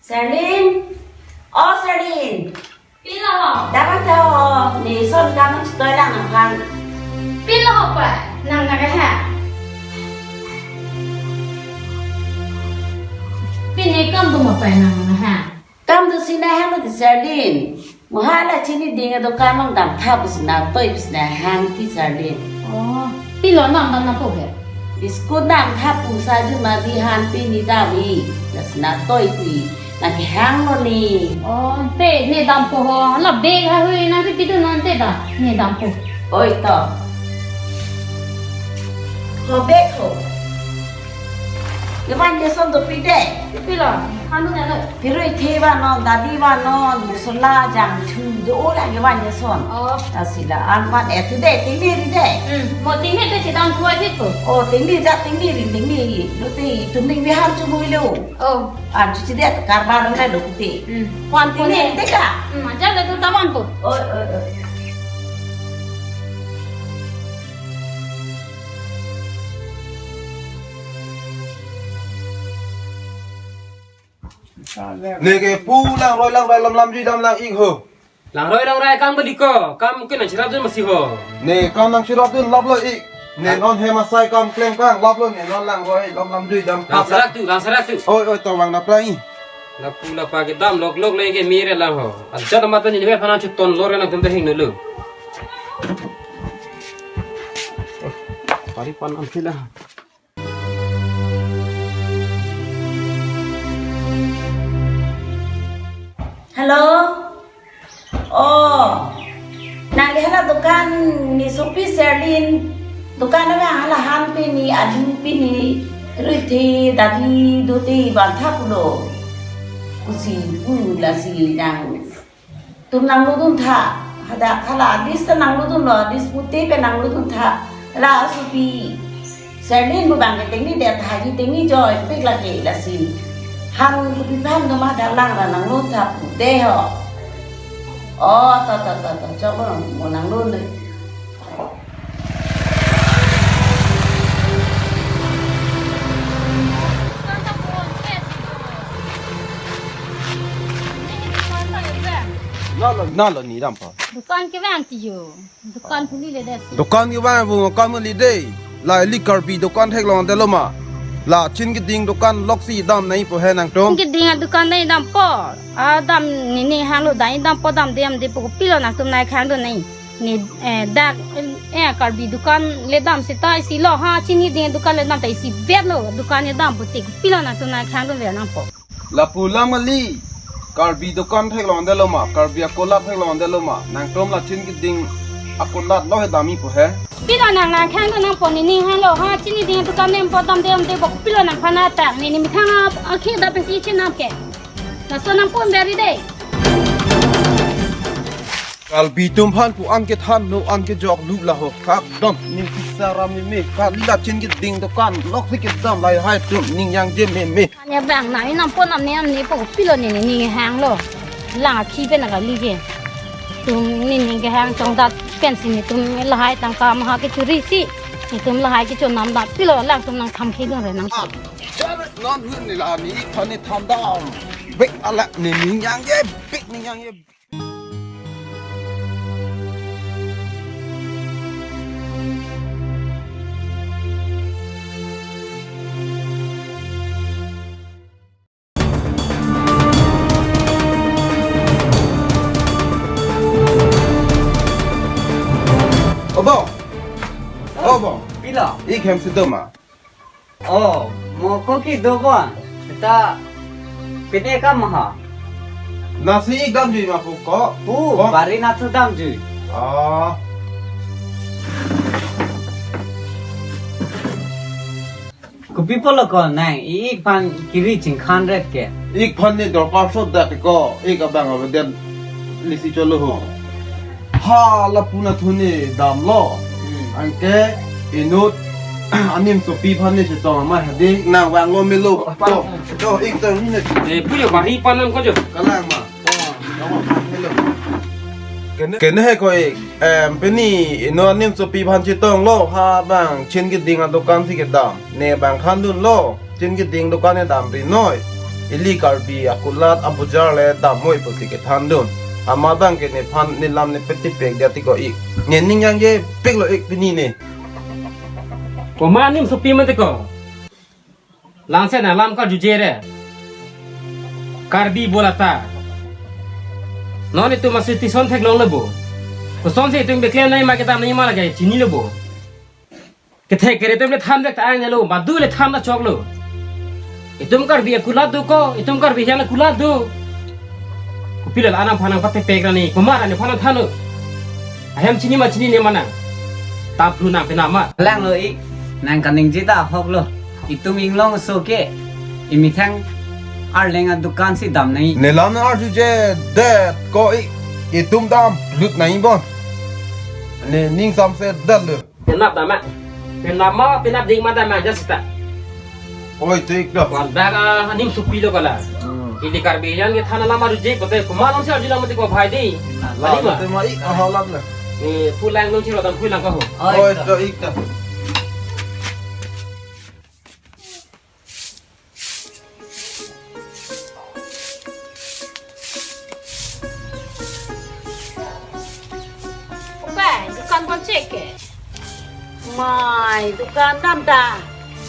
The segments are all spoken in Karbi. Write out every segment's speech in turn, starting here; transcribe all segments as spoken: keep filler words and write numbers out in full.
Serlin, o Serlin. Pilo ho? Dapat ho, ne son kam nang chitoi lang nang phan. Pilo ho pa, nang nang ha. Pine kam do ma pa nang nang ha. Kam do si nang hang ti Serlin. Mo hala chini ding adokan along damtha pusi nangtoi pusi nang hang ti Serlin. Oh, pilo nang dam nangpo ke? Biskut damtha pu sa jun ma di han pini dam-i. Lasi nangtoi pi. Nang kehang lo ni. Oh, te ne dampo ho. La bag ha hui nang pi pidun non te da. Ne dampo. Oi to. Ho bag ho. Kevan ke son dopik dei. Pilo, hanu na lo. Pirui the vannon, dadi vannon, mosola, jangchu, do-o la kevan ke son. Oh. Lasi la-an van et tu dei, tingni ri dei. Hmm, mo tingni te chidam thua thik ko. Oh, tingni ja, tingni ri, tingni ri. Lo te, tum ning bihar chu mui lo. Oh. An chu chidet karbar na lo te. Hmm. Kwan tingni ri te ka. Hmm, aja le tu tawan ko. Oi, oi, oi. Ne ke pu langroi langroi lam lam jui dam lang ik ho. Langroi langroi kam beli ko, kam ke nang chirap dun masi ho. Ne kam nang chirap dun lap lo ik. Ne non hem asai kam klem kang lap lo ne non langroi lam lam jui dam. Lang serak tu, lang serak tu. Oi oi tawang na prai. Lapu lapa ke dam lok lok le ke mire lang ho. Ajat amat ni ne phan chuton lor nang tum te hing nulu. Pari pan am sila. Hello. Oh. Nang di hala dukan ni sopi Serlin. Dukan na hala han pini, adu pini, rui the, dadi do te van tha pulo. Pusi pu lasi nang. Tum nang ludun tha, hadak hala dis ta nang ludun lo, dis pute pe nang ludun tha. Hala sopi Serlin bu bang ke tingni det tha ji tingni joy pik lagi lasi. Han kopi phan do ma dak lang ra nang lud tha pute ho. Oh, to, to, to, to, chok lo, mo nang lud le. Nalo, nalo ni dam pa. Dukan kevang ti yo. Dukan phuli le desi. Dukan kevang bu kam li dei. La ili Karbi dukan theklong det lo ma. La chin keding dukan loksi dam nangpo he nangtum. Chin keding adukan nang dampo. Adam nini hanglo dai dampo dam dem de pu pilo nangtum nang khang do nang. Ne, eh, dak, eh, Karbi dukan le dam seta isi lo ha, chin keding dukan le dam ta isi vet lo, dukan le dam putik pilo nangtum nang khang do ver nangpo. Lapu lang mali, Karbi dukan theklong det lo ma, Karbi akolat theklong det lo ma, nangtum la chin keding akolat lo he dam-ipo he. Pilo nang nang khang do nangpo nini hanglo ha, chin keding dukan le dampo dam dem de pu pilo nang phana ta, nini methang a, akhe da pensi chin nang ke. Laso nang pon beri dei. Karbi atum aphan pu an kethan lo an kejok lo la ho. Kak dam ning kisa ram ni me. Kali la chin keding dukan loksi kedam lahai atum ning yangje meme. Anya bang nang inam pon nam ne am ne pu pilo ne ne ning hanglo. Lang akhi pen kali ke. Tum ne ning kehang chongdat pensi netum lahai tangka maha kechori si. Netum lahai kechonam da pilo lang tum nang tham khi dun re nang. Ah, non hun ni la ni than ni than dam. Bek ala ne ning yangje, bek ning yangje. Obong. Obong. Pilo? Ik hem si do ma. Oh, mo ko ke do bon. Ta pine kam ha. Nasi ik damjui ma pu ko? Pu, bari nathu damjui. Ah. Kopi pulo ko nang, ik aphan kiri chingkhan ret ke. Ik aphan ne dorkar sot dak ko, ik abang avedet lisi cholo ho. Ha lapu nathu ne damlo. Hmm. Anke inut anim sopi aphan ne chetong ma hadi nang vanglo melo. To, to, ik to ne. Eh, puyo bari panam ko jo. Kalang ma. Kene, kene he ko ik. Em, pini inut anim sopi aphan chetonglo ha bang chin keding adukan si kedam. Ne bang khandunlo chin keding dukan ne damri noi. Ili Karbi akulat abujar le damnoi pusi kethandun. Amat abang ke nephan nelam nepetipek dia tiko ik. Nening yang je pek lo ik pini ne. Komat anim sopi mati ko. Langse na lam karjuje re. Karbi bolata. Non itum masih tison theklong lo bo. Kosonsi itum beklem nangji ma kedam nangji ma lake chinilo bo. Kethek kere itum le than dek ta ang lo, madu le than ta choklo. Itum Karbi akulat do ko, itum Karbi ahin akulat do. Kopilo la-an aphan nangpatepek ra ne, komat ra nephan nangthanlo. Ahem chini ma chinine ma nang. Tap lu nang penama. Langlo ik, nang kaningje ta ahok lo. Itum inglong aso ke, imethang arleng adukan si dam nangji. Nelam nang arjuje det ko ik, itum damlut nangji bon. Ne ning samse detlo. Penap dam ma. Penap ma, penap ding ma dam ma, just ta. Oi, tik dah. Wan bag, ah, anim sopi lo kala. Hmm. Ili Karbi ahin kethan alam arjuje pote, komat nonsi arjulang mati ko bhai di. Nah, Bali ma. Itu ma ik, ah, alam lah. Ni pulang nonsi rodam pulang ko ho. Oi, Oi, dah. Dah ik dah. Bai, dukan pon chek ke. Mai, dukan dam ta.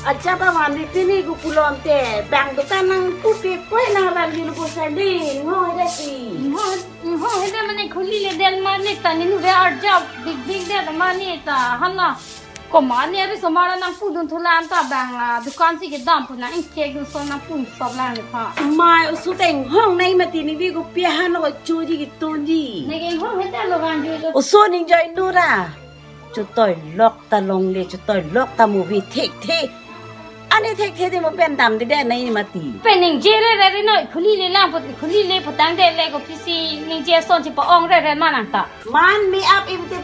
Acha ba wan di pini ku pulon te. Bang dukan nangpupe koi nang rang di lupo sandi. Ngo de si. Ngo, ngo de mane khuli le del mane ta ni nu ve arjap big big de mane ta. Hala. Komat ne ari somar nangpudun thu la-an ta bang la dukan si kedam pu nang ingkek dun son nangpun sop lang nephan. Mai oso ta inghong nangji mati, ne bi kopi ahan lo ko choji ketonji. Ne ke inghong heta lo ganju lo. Oso ning joi nura. Chotoi lok ta longle, chotoi lok ta movie thekthe. Ani thekthe de mo pen damde det nangji mati. Pen ningje re re re noi, khuli le lang put, khuli le putang de le ko pisi ningje son si pa-ong re re ma nang ta. Man me ap im te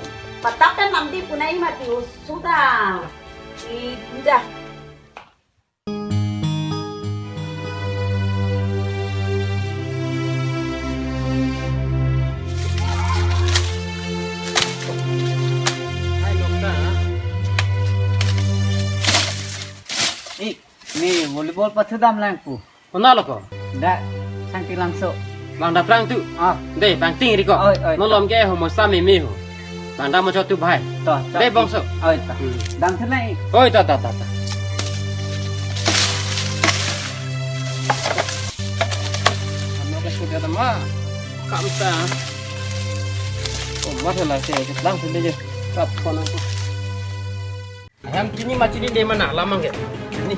patap ta namdi pu nangji mati oso ta. Ida. Hai, Dokta. Eh, ne volleyball pathu dam lang pu. Konat lo ko? Dak, Sangti Langso. Bang daprang tu. Ah. Dei, bang ting ri ko. Oi, oi. Nolom ke ho mo sa meme ho. Bang dam mo cho tu bhai. To, to. Dei, bongso. Oi, to. Hmm. Dam thena ik. Oi, to, to, to, to. Ano ke sudah dam ma. Kam ta. Oh, masa lah, saya lang tu dia je. Kap kono tu. Ahem chini ma chinine ma nang lam abang ke. Ni.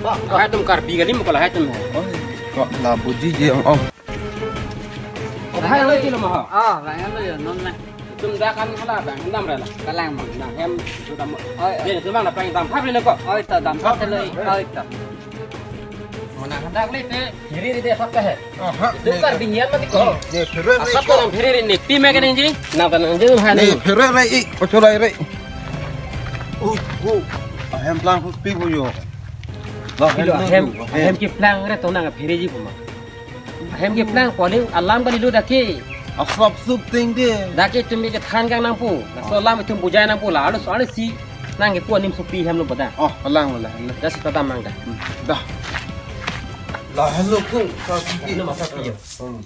Ba, ba. Lahai atum Karbi kali mo ko lahai atum. Oh, ko la buji je ong ong. Oh, hai lo chilo ma ha. Ah, lain lo ya, non na. Itum dak kan hala bang, dam ra la. Kalang ma. Nang hem sudah mo. Oi, oi. Dia tu bang na pang dam thap le ko. Oi, to dam thap le. Oi, to. Mana hendak le te, kiri ni dia thap ka hai. Aha, Itum ne, Karbi ahin mati ko. Ne, phere re Asap ko. Orang phere re ne, pi me ka ningje. Nang ta nangje hai Ne, ne. Phere re ik, pacholai re. Uh, uh. Ahem plang hus pi bu yo. Lah, Kilo hem ahem, tu, ahem keplang re to nang phereji pu ma. Ahem keplang paling alam kali lo dak ke. Asap sup ting de. Dak ke itum ke than kang nangpo. Laso alam itum bujai nangpo la. Alo so alo si nang kepu anim sopi hem lo pada. Oh, alang lo la. Dah sita damang dah. Hmm, dah. Lahen lo kung, sa sigi. Ano masa pi ya? Hmm.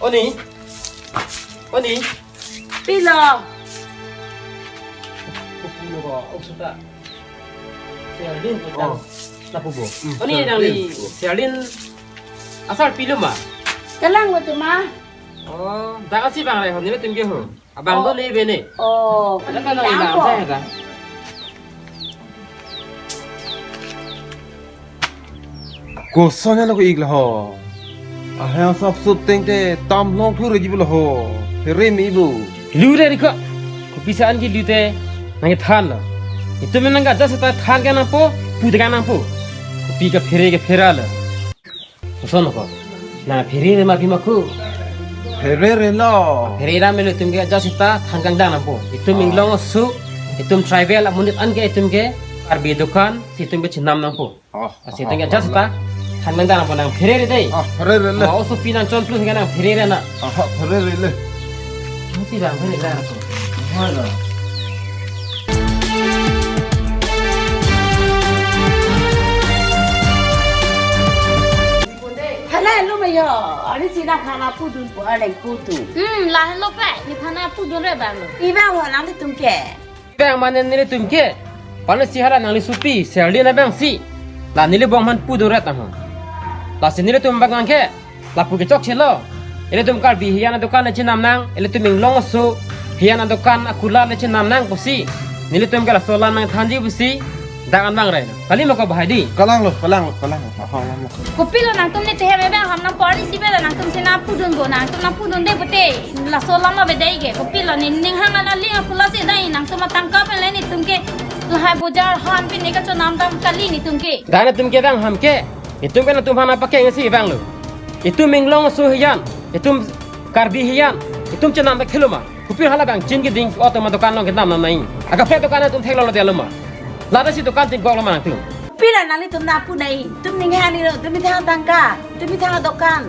Oni. Oni. Pilo. Kupu lo ko, oh, suta. Serlin ko Oh. Lapu bo. Hmm, Oni nang ni Serlin. Serlin asar pilo ma? Kalang mo tu ma? Oh, dak asi bang re ho, ni lo tim ke ho. Abang Oh. Tu le bene. Oh, Ada kan bilang ilam ko. Saya dah. Koson ya lo ko ik la ho. Ahem asap sup ting te tam long thu reji bo la ho. Phere me bo. Lu re ri ko. Kopi sa-an ke lu te nang than lo. Itum nang ka jas ta than ka nangpo, pu te ka nangpo. Kopi ka phere ke phera lo. Koson ko. Na phere re ma pi ma ku. Phere re lo. Phere ra me lo itum ke jas ta than kang dang nangpo. Itum Oh. Inglong asu, itum tribal amonit an ke itum ke Karbi dukan si itum ke chinam nangpo. Oh. Asi itum ke jas ta than kang dang nangpo nang phere re dei. Ah, phere re le. Ma oso pi nang chon plus ke nang phere re na. Aha, phere re le. Mesti bang phere re nangpo. Mana? Nephan pudunpo, arleng putu. Hmm, lahelo pe, nephan pudunre abang lo. Ibang ho nanglitum ke. Ibang mane nelitum ke. Pano si hala nangli supi, Serlin abangsi. La neli bong aphan pudunre tang ho. Lasi nelitum abang ke. Lapu kechokchelo. Ilitum Karbi hiyan adokan le chenam nang, ilitum Inglong aso hiyan adokan akulat le chenam nang pusi. Nelitum ke laso alam nangthanji pusi. Dak an bang rai. Kali ma ko bahai di. Kalang lo, kalang lo, kalang lo. Ha, ha, ha. Kopilo nangtum ne tehem abang ham nangpo, arnisi pe la nangtum si nangpudunpo, nangtum nangpudunde pute. Laso alam ave dei ke. Kopilo ne ning hang ala ling akula si dei nangtum atangka pen le netum ke lahai bojar han pen ne kachonam dam kali netum ke. Dak netum ke abang ham ke. Itum ke nangtum aphan pakeng si abang lo. Itum Inglong aso hiyan, itum Karbi hiyan, itum chenam ta khelo ma. Kopilo hala abang chin keding auto ma dokan along kedam nam nai. Akaprek dokan atum theklonglo detlo ma. Lata si dokan tin gok lo ma nangtum. Kopilo nanglitum nangpu nai, itum ning hang ni lo, itum methang tangka, itum methang dokan,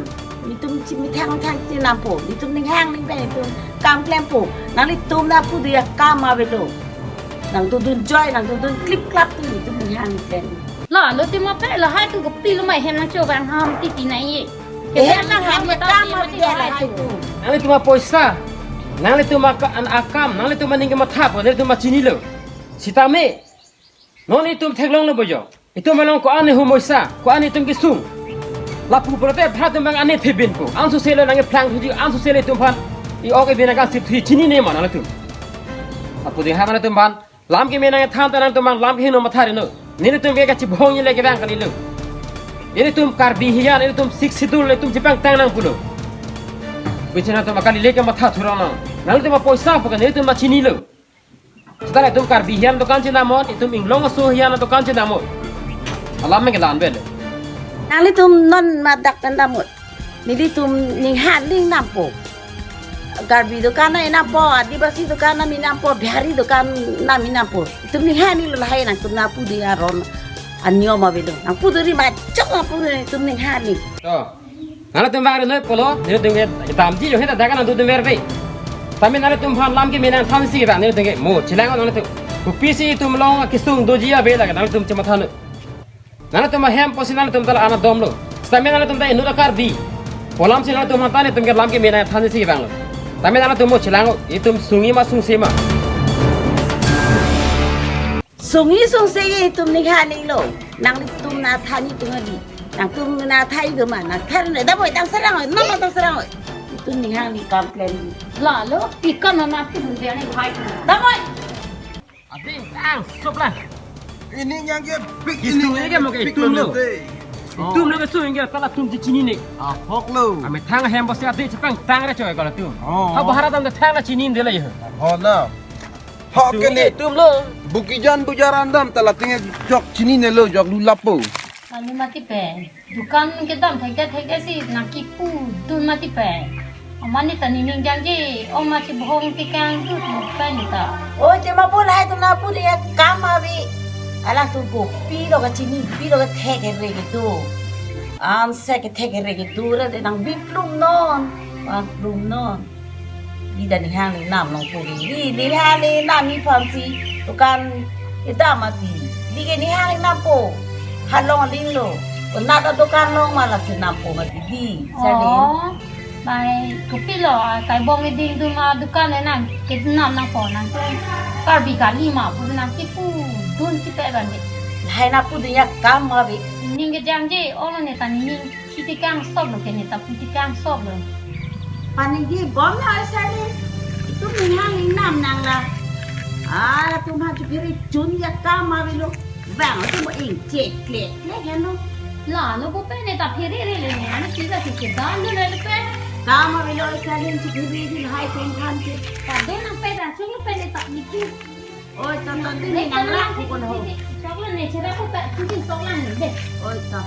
itum chi methang thang chenampo, itum ning hang ning pen itum kam klempo, nanglitum nangpudun akam avelo. Nangtum dunjoi, nangtum dun klip klap tu, itum ning hang pen. Lahelo ti ma pe, lahai tu kopilo ma hem nangcho abang ham titi nai. Ehem nang ham ya kam ma bidya lahai tu. Nanglitum apoisa, nanglitum aka-, an akam, nanglitum aning kemathapo, nanglitum chinilo. Sitame, non itum theklonglo bojo. Itum along ko-an ne humoisa, ko-an itum kesung. Lapu pulote bhrat abang ane thebinpo. Anso selo nangkeplang thuji, anso selo itum aphan. I ok ibin akan sip thuji chinine ma nanglitum. Lapu dei ha nanglitum aphan. Lam keme nangthan ta nangtum abang lam kehingno matha rino. Nelitum ke kachibong ile ke abang kalilo. Ilitum Karbi hiyan, ilitum Sixth Schedule, ilitum chepangtang nang pulo. Bichina tum akali le ke matha thurang nang. Nangtum apoisa pu ke nelitum chinilo. Seta itum Karbi hiyan dokan chenamnon, itum Inglong aso hiyan dokan chenamnon. Alam me ke la-an avelo. Nanglitum non ma dak pen damnon. Nelitum ning hang ning nampo. Karbi dokan nang nampo, Adivasi dokan nang nampo, Bihari dokan nang nampo. Itum ning hang ni lo lahai nangtum nangpudun aron anyo ma belo. Nangpudunri ma chok nangpudun itum ning hang ni. To. Nanglitum abang rinoi pulo, nelitum ke damji jo heta dakan nangdun mer ve. Tame nanglitum aphan lam keme nangthan si abang nelitum ke mo chelang nanglitum. Kopisi itum along kesung doji ave lake nangtum chematha non. Nanglitum ahem pusi nanglitum ta la-an adomlo. Sitame nanglitum ta inut a-Karbi. Pu alam si nanglitum aphan ta netum ke lam keme nangthan si abang lo. Tame nanglitum mo chelang itum sungji ma sungse ma. Sungji sungse ke itum ning hang ni lo. Nanglitum nangthan itum adi. Nangtum nangthan itum ma nangthan ne. Damoi tang serang oi. Nama tang serang oi. Itum ning hang ni kam klem. Lahelo, ikan nangpudun dia ni hai. Damoi. Adi, ang, stop lah. Ini yang ke big ini. Itum ini ke mo ke itum lo. Itum lo ke su yang ke kala tum chinine. Ahok lo. Amethang hem pusi adi chepangtang re choi kala tum. Oh. Ha bahara dam thang la chinine de la ye. Oh na. Hok ke ne. Itum lo. Bukijan bujaran dam ta la ting jok chininelo jok lulapo. Anu mati pe. Dukan kedam thekdet thekdet si nangkipudun mati pe. Amat ne ta nening jangje, ong ma chibong tikang dut lo pen ta. Oi, te ma pon hai tu nangpudun akam ave. Alangtum kopilo kachini, pilo kethek kere kedo. Anse kethek kere kedo re de nangbi plum non, van plum non. Di ta ning hang ning nam nangpo ke. Di, ning hang ning nam ni phamsi. Dukan kedam mati. Di ke ning hang ning nampo. Halong aling lo. Konat adukan along ma lasi nampo mati di. Sali. Oh. Bai, kopilo, ah, kai bong iding tu ma dukan le nang. Kedam nangpo nang. Karbi kali ma, pu nangkipudun kipe ban de. Lahai nangpudun akam ave. Ning ke jangje, olo ne ta ning. Kitikang stop lo ke ne ta kitikang stop lo. Paniji bom na oi Sali. Itum ning hang ning nam nang la. Ah, itum ha chupiri chun akam avelo. Bang itum ing chek klek klek ya no. Lahelo ko pe ne ta phiri re le ne. Ane sila si ke dan do le pe. Kam avelo oi Sali chupiri di hai tum khan ke. Ta do nang pe dan chung lo pe ne ta ni ki. Oi, ta ta ti ne nang la ko kon ho. Sok lo ne chera ko ta ti sok lang ne de. Oi, ta.